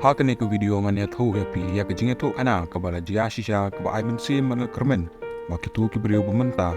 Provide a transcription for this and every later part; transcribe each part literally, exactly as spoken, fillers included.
Ha kane ka video ngan ïathuh ïa phi ïa ka jingïathuhkhana kaba la jia shisha kaba ai mynsiem bad kyrmen ba kito ki briew ba mynta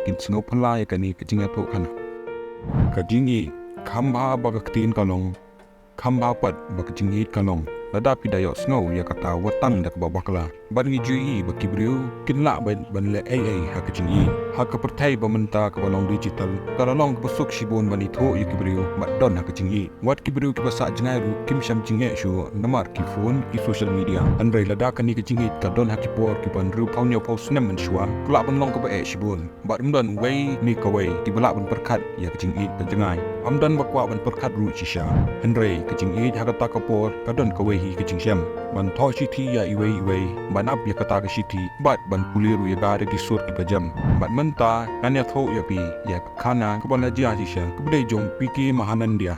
kin sngewphylla ïa kane ka jingïathuhkhana. Ka jingïeit, kham bha ba ka ktien ka long, kham bha pat ba ka jingïeit ka long. Lada phi da ïohsngew ïa kata wat tang da kaba bakla. Bad ngi ju ïohi ba ki briew kin lah ban, ban leh ei ei ha ka jingïeit. Ha ka pyrthei ba mynta kaba long digital, ka la long kaba suk shibun ban ithuh ïa ki briew ban don ha ka jingïeit. Wat ki briew kiba sah jngai ruh kim shym jingeh shuh namar ki phone, ki social media. Hynrei lada kane ka jingïeit ka don ha ki por kiba hynriewphew hynñiewphew snem mynshuwa, ka lah ban long kaba eh shibun. Bad ym don uwei ne kawei kiba lah ban pyrkhat ïa ka jingïeit ka jngai. Ym don ba kwah ban pyrkhat ruh shisha. Hynrei ka jingïeit ha kata ka por ka don kawei hi ka jingshem. Ban thoh shithi ïa iwei ïa iwei, ban ap ïa kata ka shithi, bad ban pule ruh ïa ka da ki sur kiba jem. Bad mynta ngan ïathuh ïa phi ïa ka khana kaba la jia shisha kaba dei jong P K Mahanandia.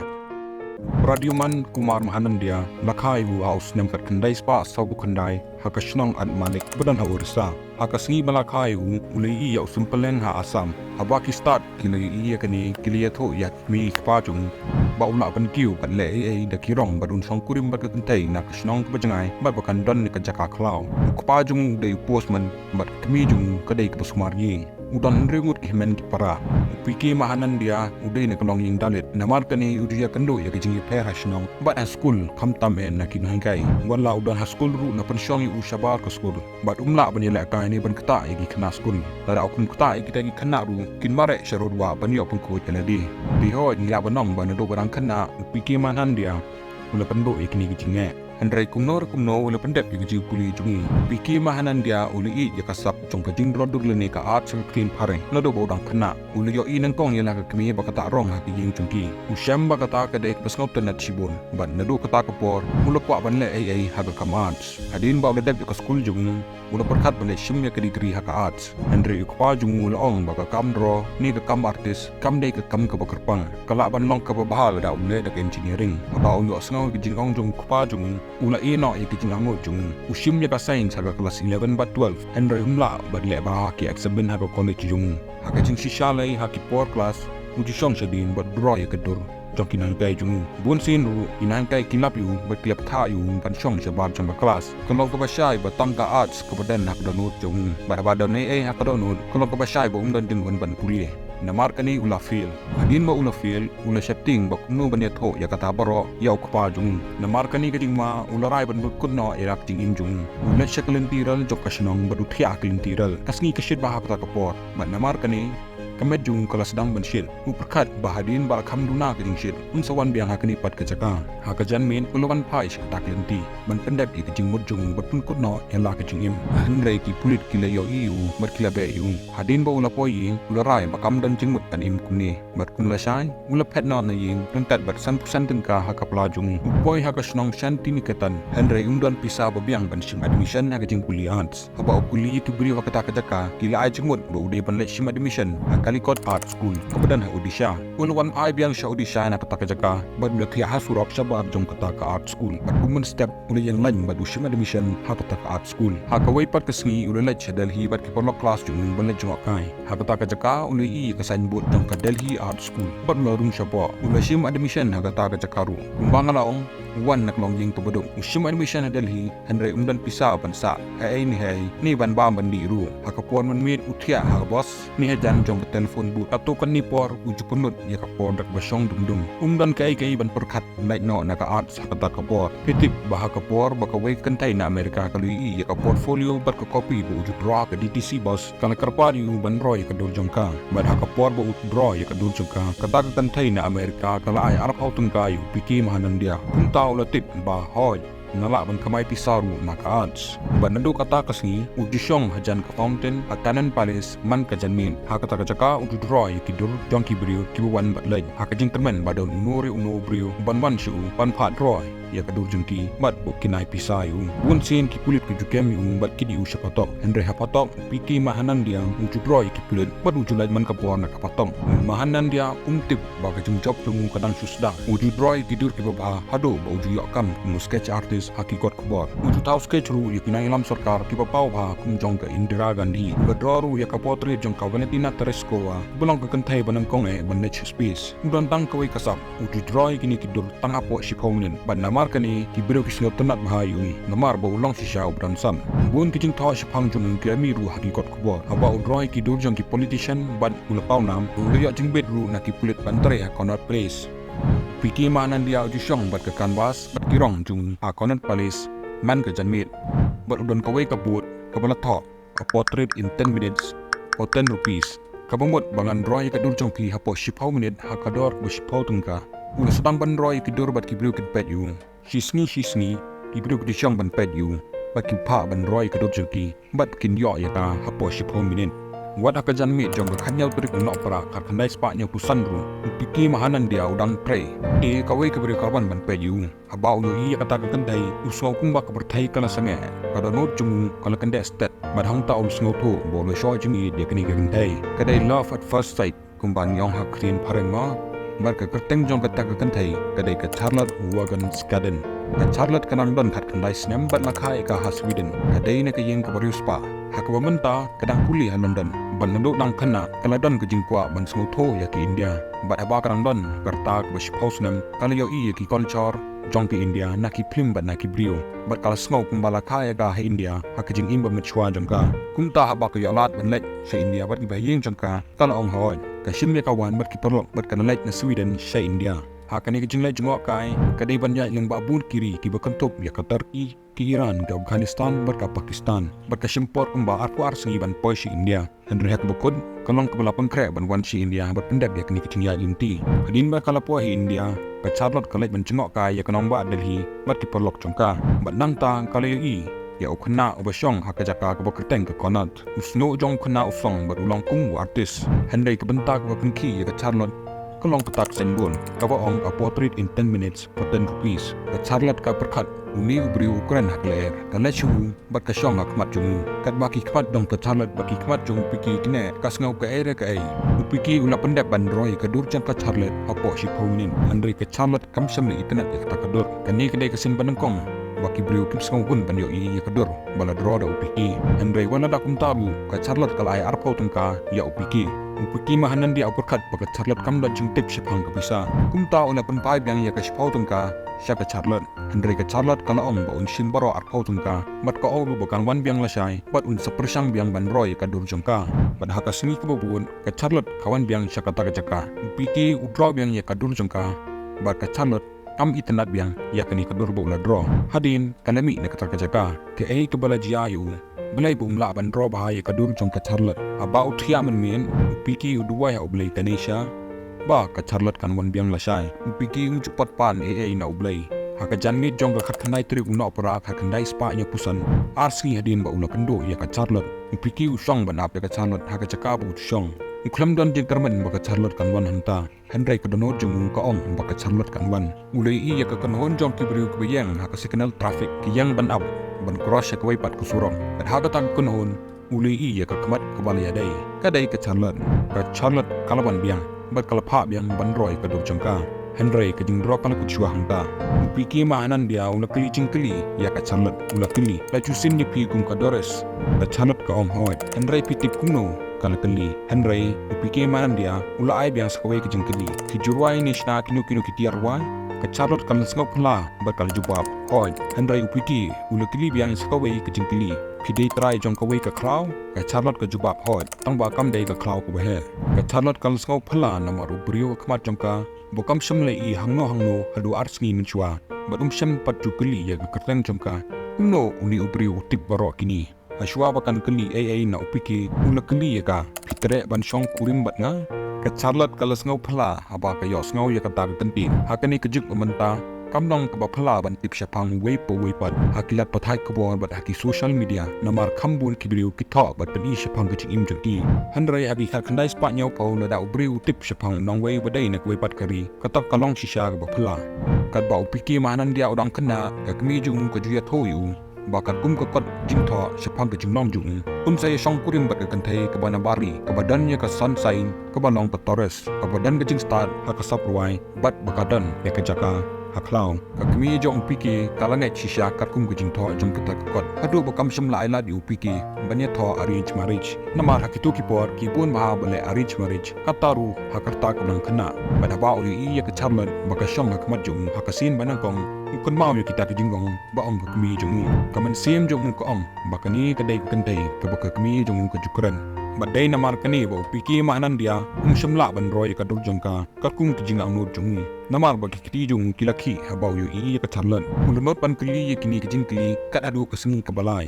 Pradyuman Kumar Mahanandia la kha ïa u ha u snem khatkhyndai spah sawphew khyndai ha ka shnong Atmalik kaba don ha Orissa. Ha ka sngi ba la kha ïa u, u la ïohi ïa u symphyllen ha Assam. Haba ki stad ki la ïohi ïa kane, ki la ïathuh ïa ki kmie ki kpa jong u ba u lah ban kiew bad leh ei ei da ki rong bad un shongkurim bad ka kynthei na ka shnong kaba jngai bad ba kan don ka jaka khlaw. U kpa jong u u dei u postman bad ka kmie jong u ka dei kaba sumar ïing. U don hynriew ngut ki hynmen ki para. U P K Mahanandia u dei na ka longïing Dalit. Namar kane u ju ïakynduh ïa ka jingïapher ha shnong bad ha skul, khamtam eh na ki nonghikai. Wat la u don ha skul ruh, la pynshong ïa u shabar ka skul. Bad um lah ban ïalehkai ne ban ktah ïa ki khynnah skul. Lada u kum ktah ïa kita ki khynnah ruh, kin mareh sharud wah ban ïoh pynkhuid ïa lade. Te hooid, ngi lah ban ong ba naduh ba dang khynnah, u P K Mahanandia u la pynduh ïa kine ki jingeh. Hynrei kumno re kumno u la pyndep ïa ka jingpule jong u. U P K Mahanandia u la ïeit ïa ka sak jong ka jingdro dur lane ka art sha ka ktien phareng naduh ba u dang khynnah. U la ïohi nyngkong ïa la ka kmie ba ka tah rong ha ka ïing jong ki. U shem ba kata ka dei kaba sngewtynnat shibun. Bad naduh kata ka por u la kwah ban leh ei ei ha ka kam arts. Hadien ba u la dep ïa ka skul jong u, u la pyrkhat ban leit shim ïa ka degree ha ka arts. Hynrei u kpa jong u u la ong ba ka kam dro ne ka kam artist kam dei ka kam kaba kyrpang. Ka lah ban long kaba bha lada um leh da ka engineering. Haba u ïohsngew ïa ka jingong jong u kpa jong u, u la ïeh noh ïa ka jingangnud jong u. U shim ïa ka science ha ka klas eleven bad twelve, hynrei um lah ban leh bha ha ki eksamin ha ka college jong u. Ha ka jingshisha lei ha ki por klas, u ju shong shadien bad dro ïa ka dur jong ki nonghikai jong u. Bun sien ruh ki nonghikai ki lap ïa u bad ki la pynthah ïa u ban shong shabar jong ka klas. Ka long kaba shai ba tang ka arts kaba don ha ka dohnud jong u. Bad haba don ei ei ha ka dohnud, ka long kaba shai ba um don jingwan ban pule. Namar kane u la fail. Hadien ba u la fail, u la sheptieng ba kumno ban ïathuh ïa kata baroh ïa u kpa jong u. Namar kane ka jingma u la rai ban pynkut noh ïa la ka jingim jong u. U leit sha ka lynti rel jong ka shnong bad u thiah ha ka lynti rel. Ka sngi ka shit bha ha kata ka por. Bad namar kane ka met jong u ka la sdang ban shit. U pyrkhat ba hadien ba la kham duna ka jingshit, un sa wan biang ha kane pat ka jaka. Ha ka janmiet u la wan phai sha kata ka lynti ban pyndep ïa ka jingmut jong u bad pynkut noh ïa la ka jingim. Hynrei ki pulit ki la ïohi ïa u bad ki la beh ïa u. Hadien ba u la poi ïing, u la rai ba kam don jingmut ban im kumne. Bad kumno lashai, u la phet noh na ïing ryngkat bad sanphew san tyngka ha ka pla jong u. U poi ha ka shnong Shantiniketan, hynrei um don pisa ba biang ban shim admission ha ka jingpule arts. Haba u kylli ïa ki briew ha kata ka jaka, ki la ai jingmut ba u dei ban leit shim admission ha Kalikot Art School kaba don ha Odisha. U la wan ai biang sha Odisha na kata ka jaka bad u la thiah ha surok shabar jong kata ka art school. Bad kumno step u la ïeng lain bad u shim admission ha kata ka art school. Ha kawei pat ka sngi u la leit sha Delhi bad ki paralok klas jong u ban leit jngohkai. Ha kata ka jaka u la ïohi ïa ka signboard jong ka Delhi Art School bad u la rung shapoh. U la shim admission ha kata ka jaka ruh. Kumba nga la ong, u wan na ka longïing kaba duk. U shim admission ha Delhi, hynrei um don pisa ban sah haei ne haei ne ban bam ban dih ruh. Ha ka por mynmiet u thiah ha ka bos ne hajan jong ka telephone booth. Katto katne por u ju pynlut ïa ka por da kaba shong dum dum. Um don kaei kaei ban pyrkhat lait noh na ka arts ha kata ka por. Phi tip ba ha ka por ba kawei ka kynthei na America ka la ïohi ïa ka portfolio bad ka copy ba u ju draw ha ka D T C bus, ka la kyrpad ïa u ban draw ïa ka dur jong ka. Bad ha ka por ba u draw ïa ka dur jong ka, kata ka kynthei na America ka la ai arphew tyngka ïa u P K Mahanandia. Kumta u la tip ba hooid, nga lah ban kamai pisa ruh na ka arts. Bad naduh kata ka sngi u ju shong hajan ka fountain ha Cannon Palace man ka janmiet. Ha kata ka jaka u ju draw ïa ki dur jong ki briew kiba wan bad leit. Ha ka jingkyrmen ba don uno re uno u briew ban wan sha u ban phah draw ïa ka dur jong ki bad ba kin ai pisa ïa u. Bun sien ki pulit ki ju kem ïa u bad ki dih u sha phatok. Hynrei ha phatok u P K Mahanandia u ju draw ïa ki pulit bad u ju leit man ka por na ka phatok. Mahanandia um tip ba ka jingjop jong u ka dang shu sdang. U ju draw ïa ki dur kiba bha haduh ba u ju ïoh kam kum u sketch artist ha ki kot khubor. U ju thaw sketch ruh ïa ki nongïalam sorkar kiba paw bha kum jong ka Indira Gandhi. U la draw ruh ïa ka portrait jong ka Valentina Tereshkova, ba long ka kynthei ba nyngkong eh ban leit sha space. U don tang kawei ka sap, u ju draw ïa kine ki dur tang hapoh shiphew minit. Bad namar Namar kane ki briew ki sngewtynnad bha ïa u, namar ba u long shisha u ba don san. Bun ki jingthoh shaphang jong u ki la mih ruh ha ki kot khubor haba u roi ki dur jong ki politician bad u la paw nam, u la ïoh jingbit ruh na ki pulit ban trei ha Connaught Place. Piki Mahanandia u ju shong bad ka canvas bad ki rong jong u ha Connaught Place man ka janmiet. Bad u don kawei ka board kaba la thoh, a portrait in ten minutes for ten rupees. Kaba mut ba ngan roi ïa ka dur jong phi hapoh shiphew minit ha ka dor kaba shiphew tyngka. U la sdang ban roi ïa ki dur bad ki briew kin peit ïa u. Shi sngi shi sngi ki briew ki ju shong ban peit ïa u bad ki phah ban roi ïa ka dur jong ki bad kin ïoh ïa ka hapoh shiphew minit. Wat ha ka janmiet jong ka khatñiew tarik u Nohprah khatkhyndai spah hynñiewphew san ruh u Piki Mahanandia u dang trei. Te kawei ka briew ka wan ban peit ïa u. Haba u ïohi ïa kata ka kynthei, u sngew kumba ka pyrthei ka la sangeh. Ka dohnud jong u ka la kyndeh stet. Bad hangta u sngewthuh ba u la shoh jingïeit ïa kane ka kynthei. Ka dei love at first sight kumba ngi ong ha ka ktien phareng mo. Bad ka kyrteng jong kata ka kynthei ka dei ka Charlotte Wagenskaden. Ka Charlotte ka nang don khatkhyndai snem bad la kha ïa ka ha Sweden. Ka dei na ka ïing kaba riewspah. Ha kaba mynta ka dang pule ha London. Bad naduh dang khynnah ka la don ka jingkwah ban sngewthuh ïa ka India. Bad haba ka dang don ka rta kaba shiphew snem ka la ïohi ïa ki culture jong ka India na ki phlim bad na ki briew. Bad ka la sngew kumba la kha ïa ka ha India ha ka jingim ba mynshuwa jong ka. Kumta haba ka ïoh lad ban leit sha India bad kiba ha ïing jong ka, ka la ong hooid. Ka shim ïa ka wan bad ki paralok bad ka la leit na Sweden sha India. Ha kane ka jingleit jngohkai ka dei ban ïaid lyngba bun ki ri kiba kynthup ïa ka Turkey, ka Iran, ka Afghanistan bad ka Pakistan. Bad ka shim por kumba arphew ar sngi ban poi sha India. Hynrei ha kaba kut ka long kaba la pynkhreh ban wan sha India bad pyndep ïa kane ka jingïaid lynti. Hadien ba ka la poi ha India, ka Charlotte ka leit ban jngohkai ïa ka nongbah Delhi bad ki paralok jong ka. Bad nangta ka la ïohi ïa u khynnah uba shong ha ka jaka kaba kyrteng ka Connaught. U shñiuh jong u khynnah u shong bad u long kum u artist. Hynrei ka bynta kaba pynkhih ïa ka Charlotte ka long kata ka signboard kaba ong a portrait in ten minutes for ten rupees. Ka Charlotte ka pyrkhat une u briew u kren ha ka lyer. Ka leit sha u bad ka shong ha khmat jong u. Katba ki khmat jong ka Charlotte bad ki khmat jong u Piki ki neh, ka sngew kaei re kaei. U Piki u la pyndep ban roi ïa ka dur jong ka Charlotte hapoh shiphew minit. Hynrei ka Charlotte kam shym la itynnad ïa kata ka dur. Kane ka dei ka sien ba nyngkong ba ki briew kim sngewhun ban ïohi ïa ka dur ba la draw da u Piki. Hynrei wat la da kumta ruh ka Charlotte ka la ai arphew tyngka ïa u Piki. U Piki Mahanandia u pyrkhat ba ka Charlotte kam don jingtip shaphang ka pisa. Kumta u la pynphai biang ïa ka shiphew tyngka sha ka Charlotte. Hynrei ka Charlotte ka la ong ba un shim baroh arphew tyngka bad ka ong ruh ba kan wan biang lashai bad un sa pyrshang biang ban roi ïa ka dur jong ka. Bad ha ka sngi kaba bud ka Charlotte ka wan biang sha kata ka jaka. U Piki u draw biang ïa ka dur jong ka bad ka Charlotte kam itynnad biang ïa kane ka dur ba u la draw. Hadien ka la mih na kata ka jaka. Kaei kaba la jia ïa u? Balei ba um lah ban draw bha ïa ka dur jong ka Charlotte? Haba u thiah mynmiet u Piki u duwai ha u Blei Ganesha ba ka Charlotte kan wan biang lashai. U Piki um ju pat pan ei ei na u Blei. Ha ka janmiet jong ka khatkhyndai tarik u Nohprah khatkhyndai spah hynñiewphew san, ar sngi hadien ba u la kynduh ïa ka Charlotte, u Piki u shong ban ap ïa ka Charlotte ha ka jaka ba u ju shong. U khlem don jingkyrmen ba ka Charlotte kan wan hangta. Hynrei ka dohnud jong u ka ong ba ka Charlotte kan wan. U la ïohi ïa ka kynhun jong ki briew kiba ïeng ha ka signal traffic, ki ïeng ban ap ban cross sha kawei pat ka surok. Bad ha kata ka kynhun u la ïohi ïa ka khmat kaba la ïadei. Ka dei ka Charlotte. Ka Charlotte ka la wan biang bad ka la phah biang ban roi ïa ka dur jong ka. Hynrei ka jingdraw ka la kut shuwa hangta. U Piki Mahanandia u la kylli jingkylli ïa ka Charlotte. U la kylli, la ju sien ïa phi kum ka Doris? Ka Charlotte ka ong hooid. Hynrei phi tip kumno? Ka la kylli. Hynrei u Piki Mahanandia u la ai biang sa kawei ka jingkylli. Phi ju rwai ne shna kino kino ki tiar rwai? Ka Charlotte ka la sngewphylla bad ka la jubab, hooid. Hynrei u Piki u la kylli biang sa kawei ka jingkylli. Phi dei trai jong kawei ka khlaw? Ka Charlotte ka jubab, hooid, tangba kam dei ka khlaw kaba heh. Ka Charlotte ka la sngewphylla namar u briew ha khmat jong ka ba kam shym la ïohi hangno hangno haduh ar sngi mynshuwa. Bad um shym pat ju kylli ïa ka kyrteng jong ka. Kumno une u briew u tip baroh kine? Hashwa ba kan kylli ei ei na u Piki u la kylli ïa ka, phi treh ban shong kurim bad nga? Ka Charlotte ka la sngewphylla haba ka ïohsngew ïa kata ka kyntien. Ha kane ka juk ba mynta kam long kaba phylla ban tip shaphang uwei pa uwei pat ha ki lad pathai khubor bad ha ki social media, namar kham bun ki briew ki thoh bad pyni shaphang ka jingim jong ki. Hynrei ha ki khatkhyndai spah hynñiewphew lada u briew u tip shaphang u nongwei ba dei na kawei pat ka ri, kata ka long shisha kaba phylla. Katba u Piki Mahanandia u dang khynnah, ka kmie jong u ka ju ïathuh ïa u ba katkum ka kot jingthoh shaphang ka jinglong jong u, un sa ïashong kurim bad ka kynthei kaba na bar ri, kaba don ïa ka sun sign kaba long ka Taurus, kaba don ka jingstad ha ka sap rwai bad ba ka don ïa ka jaka ha khlaw. Ka kmie jong u P K ka la ngeit shisha katkum ka jingthoh jong kata ka kot. Haduh ba kam shym la ai lad ïa u P K ban ïathoh arranged marriage. Namar ha kito ki por ki bun bha ba leh arranged marriage. Kata ruh ha ka rta ka bneng khynnah. Bad haba u ïohi ïa ka Charlotte ba ka shong ha khmat jong u ha ka sien ba nyngkong, u kynmaw ïa kita ki jingong ba ong ka kmie jong u. Ka mynsiem jong u ka ong ba kane ka dei ka kynthei kaba ka kmie jong u ka ju kren. Bad dei namar kane ba u P K Mahanandia um shym lah ban roi ïa ka dur jong ka katkum ki jingangnud jong u. Namar ba ki kti jong u ki la khih haba u ïohi ïa ka Charlotte. U la nud ban kylli ïa kine ki jingkylli kat haduh ka sngi kaba lai.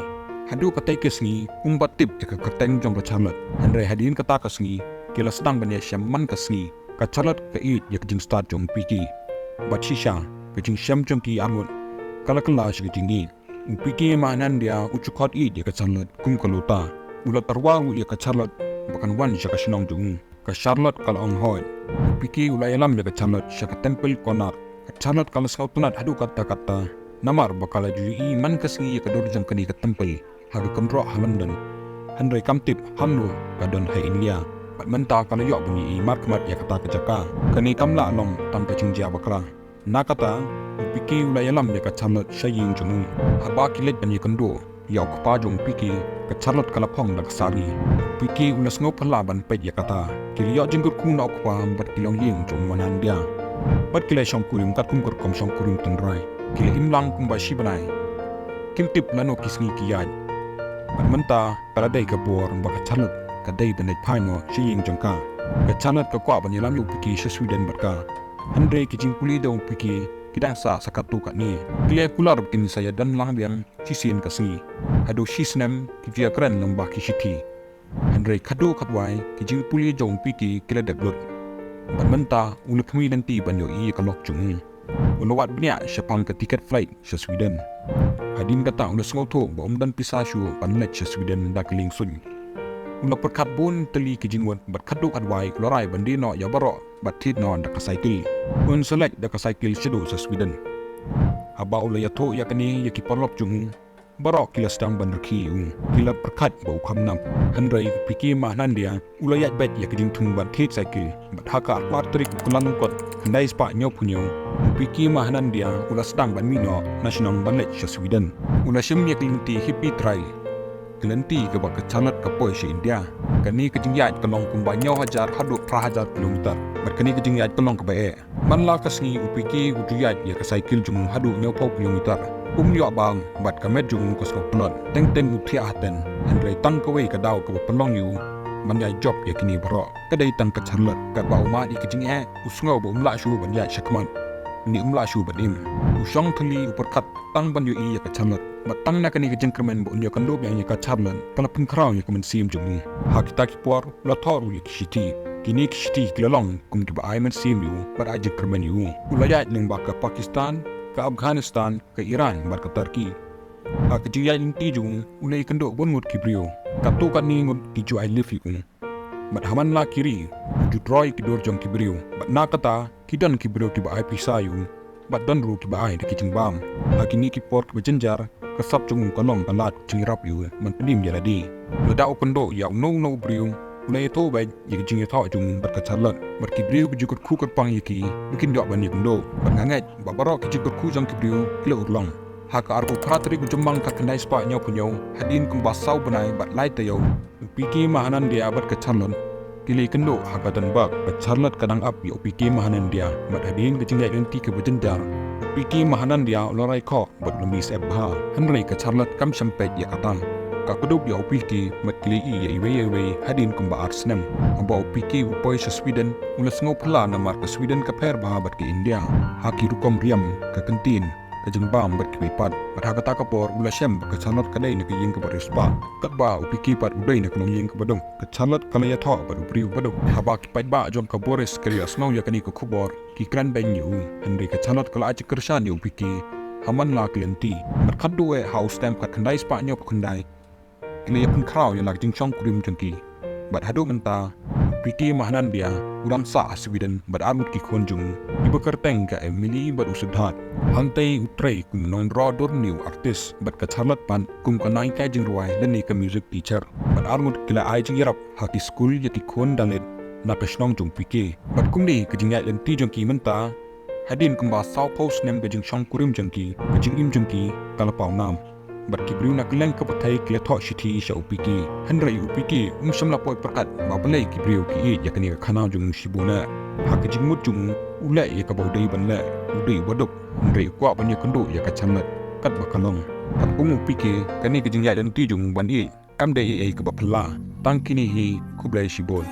Haduh katei ka sngi um pat tip ïa ka kyrteng jong ka Charlotte. Hynrei hadien kata ka sngi ki la sdang ban ïashem man ka sngi. Ka Charlotte ka ïeit ïa ka jingstad jong u P K. Bad shisha ka jingshem jong ki arngut ka la kylla sha ka jingïeit. U P K Mahanandia u ju khot ïeit ïa ka Charlotte kum ka luta. U la tyrwa ruh ïa ka Charlotte ba kan wan sha ka shnong jong u. Ka Charlotte ka la ong hooid. U P K u la ïalam ïa ka Charlotte sha ka Temple Konark. Ka Charlotte ka la sngewtynnat haduh katta katta. Namar ba ka la ju ïohi man ka sngi ïa ka dur jong kane ka temple ha ka kynroh ha London. Hynrei kam tip hangno ka don ha India. Bad mynta ka la ïoh ban ïohi markhmat ïa kata ka jaka. Kane kam lah long tang ka jingjia bakla. Na kata, u P K u la ïalam ïa ka Charlotte sha ïing jong u. Haba ki leit ban ïakynduh ïa u kpa jong u P K, ka Charlotte ka la phong da ka sari. U P K u la sngewphylla ban peit ïa kata. Ki la ïoh jingkyrkhu na u kpa bad ki longïing jong u Mahanandia. Bad ki la shongkurim katkum ka rukom shongkurim tynrai. Ki la im lang kumba shi bnai. Kim tip lano ki sngi ki ïaid. Bad mynta ka la dei ka bor ba ka Charlotte ka dei ban leit phai noh sha ïing jong ka. Ka Charlotte ka kwah ban ïalam ïa u P K sha Sweden bad ka. Hynrei ki jingpule da u P K ki dang sah sa katto katne. Ki la kular ba kin sa ïadon lang biang shisien ka sngi. Haduh shisnem ki ju ïakren lyngba ki shithi. Hynrei khatduh khatwai ki jingpule jong u P K ki la dep lut. Bad mynta u la khmih lynti ban ïohi ïa ka lok jong u. U la wad bniah shaphang ka tiket flight sha Sweden. Hadien kata u la sngewthuh ba um don pisa shuh ban leit sha Sweden da ka lieng suiñ. U la pyrkhat bun tylli ki jingmut bad khatduh khatwai u la rai ban die noh ïa baroh bad thied noh da ka cycle. Un sa leit da ka cycle shaduh sha Sweden. Haba u la ïathuh ïa kane ïa ki paralok jong u, baroh ki la sdang ban rkhie ïa u. Ki la pyrkhat ba u kham nap. Hynrei u P K Mahanandia u la ïaid beit ïa ka jingthung ban thied cycle. Bad ha ka arphew tarik u Kyllalyngkot khyndai spah hynñiewphew hynñiew, u P K Mahanandia u la sdang ban mih noh na shnong ban leit sha Sweden. U la shim ïa ka lynti Hippie Trail. Ka lynti kaba ka Charlotte ka poi sha India. Kane ka jingïaid ka long kumba hynñiew hajar haduh phra hajar kilometer. Bad kane ka jingïaid ka long kaba eh. Man la ka sngi u P K u ju ïaid ïa ka cycle jong u haduh hynñiewphew kilometer. Um ïoh bam bad ka met jong u ka sngewpynlong. Teng teng u thiah haten. Hynrei tang kawei ka daw kaba pynlong ïa u ban ïaid jop ïa kine baroh. Ka dei tang ka Charlotte. Katba u mad ïa ka jingeh u sngew ba um lah shuh ban ïaid shakhmat. Une um lah shuh ban im. U shong thylli u pyrkhat tang ban ïohi ïa ka Charlotte. Bad tang na kane ka jingkyrmen ba un ïakynduh biang ïa ka Charlotte ka la pynkhraw ïa ka mynsiem jong u. Ha kita ki por u la thoh ruh ïa ki shithi. Kine ki shithi ki la long kum kiba ai mynsiem ïa u bad ai jingkyrmen ïa u. U la ïaid lyngba ka Pakistan, ka Afghanistan, ka Iran bad ka Turkey. Ha ka jingïaid lynti jong u u la ïakynduh bun ngut ki briew. Katto katne ngut ki ju ai lift ïa u. Bad ha man la ki ri u ju draw ïa ki dur jong ki briew. Bad na kata ki don ki briew kiba ai pisa ïa u. Bad don ruh kiba ai da ki jingbam. Ha kine ki por kiba jynjar ka sap jong u ka long ka lad jingïarap ïa u ban pynim ïa lade. Lada u kynduh ïa uno uno u briew u la ïathuh beit ïa ki jingïathoh jong u bad ka Charlotte. Bad ki briew ki ju kyrkhu kyrpang ïa ki ba kin ïoh ban ïakynduh. Bad nga ngeit ba baroh ki jingkyrkhu jong ki briew ki la urlong. Ha ka arphew phra tarik u Jymmang khatkhyndai spah hynñiewphew hynñiew hadien kumba saw bnai bad lai taïew u P K Mahanandia bad ka Charlotte ki la ïakynduh ha ka Dunbar. Ka Charlotte ka dang ap ïa u P K Mahanandia bad hadien ka jingïaid lynti kaba jynjar u P K Mahanandia u la rai khoh bad u la mih syep bha. Hynrei ka Charlotte kam shym peit ïa kata. Ka kdup ïa u P K bad ki la ïohi ïa iwei ïa iwei hadien kumba ar snem. Haba u P K u poi sha Sweden u la sngewphylla namar ka Sweden ka pher bha bad ka India. Ha ki rukom riam, ka kyntien, ka jingbam bad kiwei pat. Bad ha kata ka por u la shem ba ka Charlotte ka dei na ka ïing kaba riewspah. Katba u P K pat u dei na ka longïing kaba duk. Ka Charlotte ka la ïathoh bad u briew ba duk. Haba ki paidbah jong ka Boris ki la ïohsngew ïa kane ka khubor ki kren beiñ ïa u. Hynrei ka Charlotte ka la ai jingkyrshan ïa u P K ha man la ki lynti. Bad khatduh eh ha u snem khatkhyndai spah hynñiewphew khyndai ki la ïapynkhraw ïa la ka jingshongkurim jong ki. Bad haduh mynta u P K Mahanandia u dang sah ha Sweden bad ar ngut ki khun jong u, kiba kyrteng ka Emily bad u Siddharth. Hangtei u trei kum u nongdro dur ne u artist bad ka Charlotte pat kum ka nonghikai jingrwai lane ka music teacher. Bad ar ngut ki la ai jingïarap ha ki skul ïa ki khun dalit na ka shnong jong u P K. Bad kumne ka jingïaid lynti jong ki mynta Hadien kumba sawphew snem ka jingshong kurim jong ki, ka jingim jong ki ka la paw nam. Bad ki briew na kylleng ka pyrthei ki la thoh shithi sha u PK. Hynrei u PK um shym la poi pyrkhat ba balei ki briew ki ïeit ïa kane ka khana jong u shibun. Ha ka jingmut jong u, u leh ïa kaba u dei ban leh, u dei uba duk, hynrei u kwah ban ïakynduh ïa ka janmiet katba ka long. Bad kum u PK, kane ka jingïaid lynti jong u ban ïeit kam dei ei ei kaba phylla. Tang kine hi, khublei shibun.